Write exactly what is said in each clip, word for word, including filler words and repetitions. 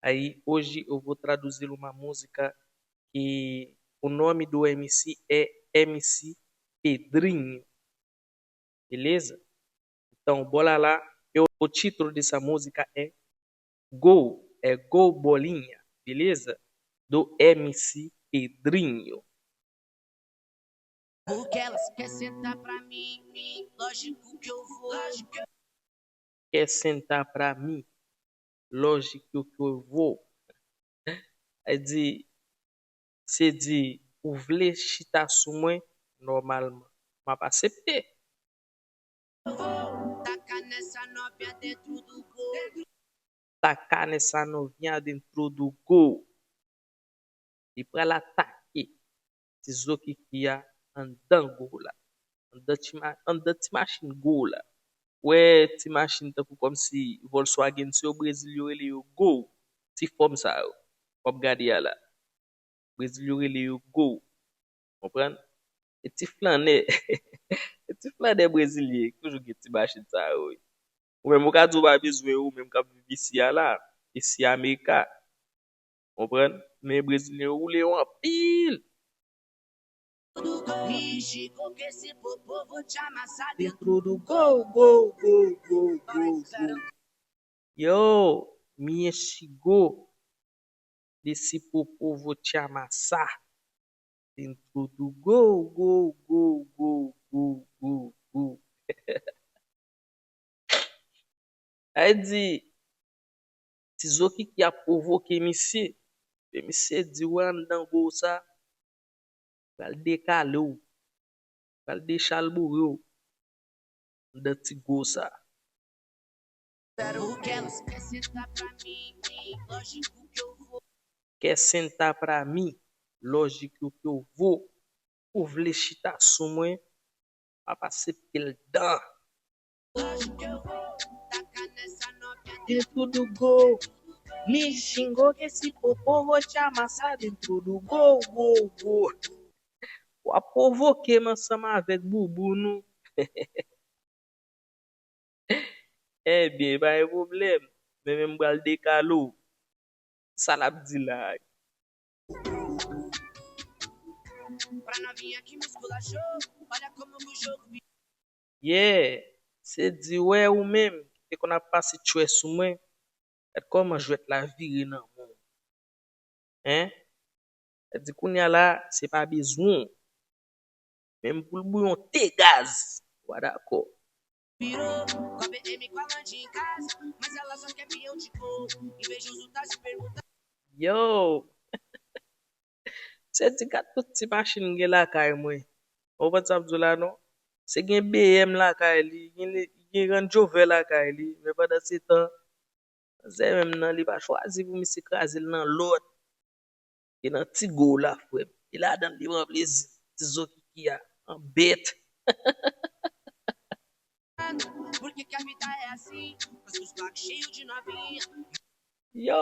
Aí hoje eu vou traduzir uma música que o nome do M C é M C Pedrinho. Beleza? Então, bora lá. Eu, o título dessa música é Gol, é Gol Bolinha, beleza? Do M C Pedrinho. Porque elas quer sentar pra mim, lógico que eu vou. Quer sentar pra mim, lógico que eu vou. Aí di, se di ou vle chita sou mwen, nòmalman, m ap asepte. Tacar nessa novinha dentro do gol. Tacar nessa novinha dentro do gol. Li pral atake ti zo kiki a anndan gol la. Anndan ti, ma- anndan ti machin gol la. Ou wè ti machin tankou kòmsi Volkswagen, se yo Brezil yo rele yo gol. Ti fòm sa yo. W ap gade a la. Brezil yo rele yo gol. Konprann? E ti flannè. E ti flannè brezilyen. Toujou gen ti machin sa yo, wi. Ou menm ou ka di ou pa bezwen ou menm k ap viv isi a la. Isi Amerika. Konprann? Men brezilyen yo woule yo anpil. Dentro do gol, gol, gol, gol, gol. Yo, mi enxigou desse popovo te amassar. Dentro do gol, gol, gol, gol, gol, gol, gol. Ay di, ti zo kiki ap pwovoke misye. E misye di, wè anndan gol sa, pral dekale w, pral dechalbore w anndan ti gol sa. Quer sentar pra mim, lógico que eu vou. Ou vle chita sou mwen, m ap asepte l dan. Dentro do gol. Mi xingou que esse popovo te amassar dentro do gol, gol, gol. W ap pwovoke m ansanm avèk bouboun ou. Ebyen, pa gen pwoblèm. Men, men m pral dekale w. Sa l ap di la a? Yeah, se di, wè, ou menm ki te konn ap pase tchwè sou mwen, gad kòman jwèt la vire nan men w. Hein? Sa di kounye a la, se pa bezwen w. Menm pou l bouyon te gaz, w pa dakò. Yo! Se di gad tout ti machin m gen lakay mwen. Ou konprann sa m di w la non? Se gen B M lakay li, gen, gen Range Rover lakay li, men pandan se tan, manzè menm nan, li pa chwazi pou misye kraze l nan lòt. E nan ti gol la, frè m. E ladan l, li pran plezi. Ti zo kiki a, an bèt. Yo,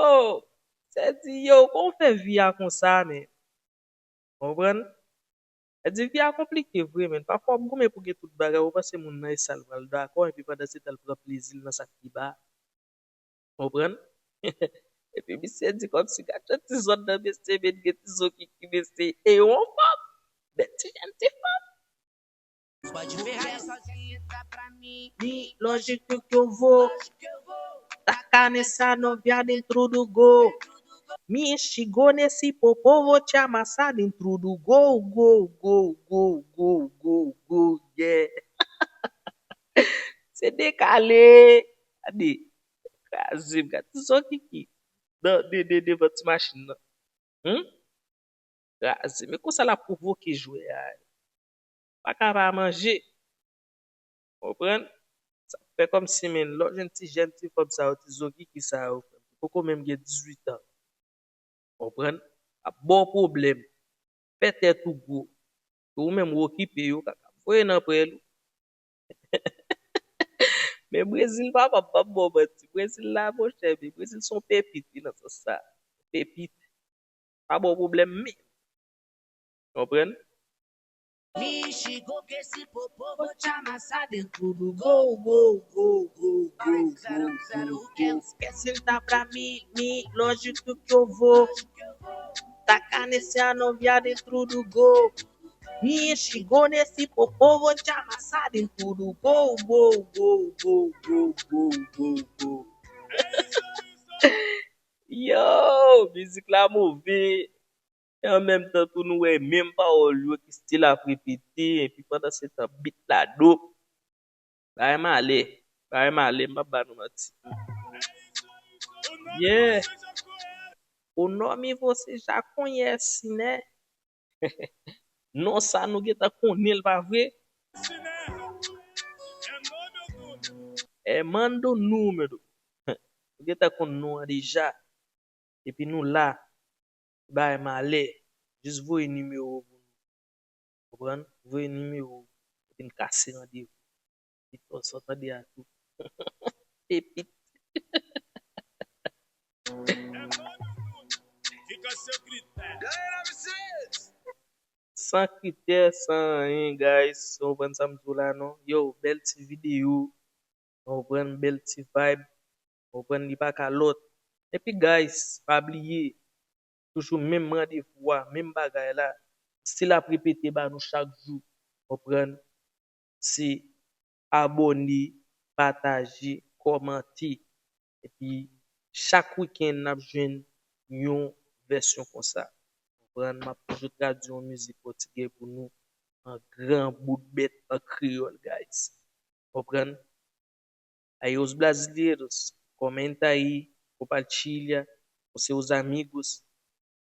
se di, yo, kòman w fè vi a konsa, men? Konprann? Sa di vi a konplike vre, men pafwa w ap goumen pou gen tout bagay, ou panse moun nan e sa l pral dakò, epi pandan se tan l pran plezi l nan sa k pi ba. Konprann? Epi misye di kòmsi gad jan ti zòn nan mesye, men gen ti zo kiki mesye, e yo anfòm. Men ti jèn ti fanm. Pode ferrar sozinha, tá pra mim. Mi, lógico que eu vou. Tacar nessa novinha dentro do gol. Me enxigou nesse popô, vou te amassar dentro do gol, gol, gol, yeah. Se dekale. Gade. Kraze m, gad ti zo kiki. Nan, de, de, devan ti machin nan. Hmm? Kraze. Men konsa l ap pwovoke jwè a. Pa ka pa manje. Konprann? Sa fè kòmsi, men, lè w jwenn ti jèn ti fanm sa yo, ti zo kiki sa yo, frè m, ki poko menm gen dizuit an. Konprann? Ap ba w pwoblèm. Fè tèt ou gwo. Ke ou menm ou okipe yo, kaka voye nan prèl ou. Men Brezil, papa, m p ap ba w manti. Brezil la, monchè, men Brezil se yon pepit, wi, nan sans sa. Pepit. Pa ba w pwoblèm menm. Konprann? Michigo que se popovo chama sa dentro do gol, gol, gol, gol, gol, gol, gol, gol. Esquece da pra mim, me lógico que eu vou tacar nesse anuviar dentro do gol. Michigo nesse popovo chama sa dentro do gol, gol, gol, gol, gol, gol, gol, gol. Yo, mizik la move. E an menm tan tou nou wè menm pawòl yo ki still ap repete, epi pandan se tan bit la dope. Bagay malè, bagay malè, m p ap ba nou manti. Yeah. O nome você já conhece, né? Non sa nou gentan konnen l, pa vre? É manda o número. Nou gentan konn non an deja. Epi nou la. Bay malè. Jis voye nimewo pou nou. Konprann? Voye nimewo. Epi n kase randevou. Epi fò sa w tande a tou. Epi San kritè, san anyen, guys. Ou konprann sa m di w la, non? Yo, bèl ti videyo. Ou konprann, bèl ti vibe. Ou konprann, li pa ka lòt. Epi, guys, pa bliye, toujou menm randevou a, menm bagay la. Still ap repete ba nou chak jou. Ou konprann? Se abòne, pataje, kòmante. Epi, chak wikenn, n ap jwenn yon vèsyon konsa. Konprann? M ap toujou tradui yon mizik pòtigè pou nou an gran bout bèt an kreyòl, guys. Konprann? Aí os brasileiros, comenta aí, compartilha com seus amigos.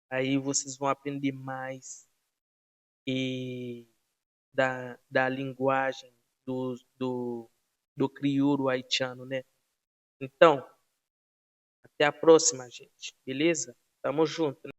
Aí vocês vão aprender mais e da, da linguagem do, do, do crioulo haitiano, né? Então, até a próxima, gente. Beleza? Tamo junto.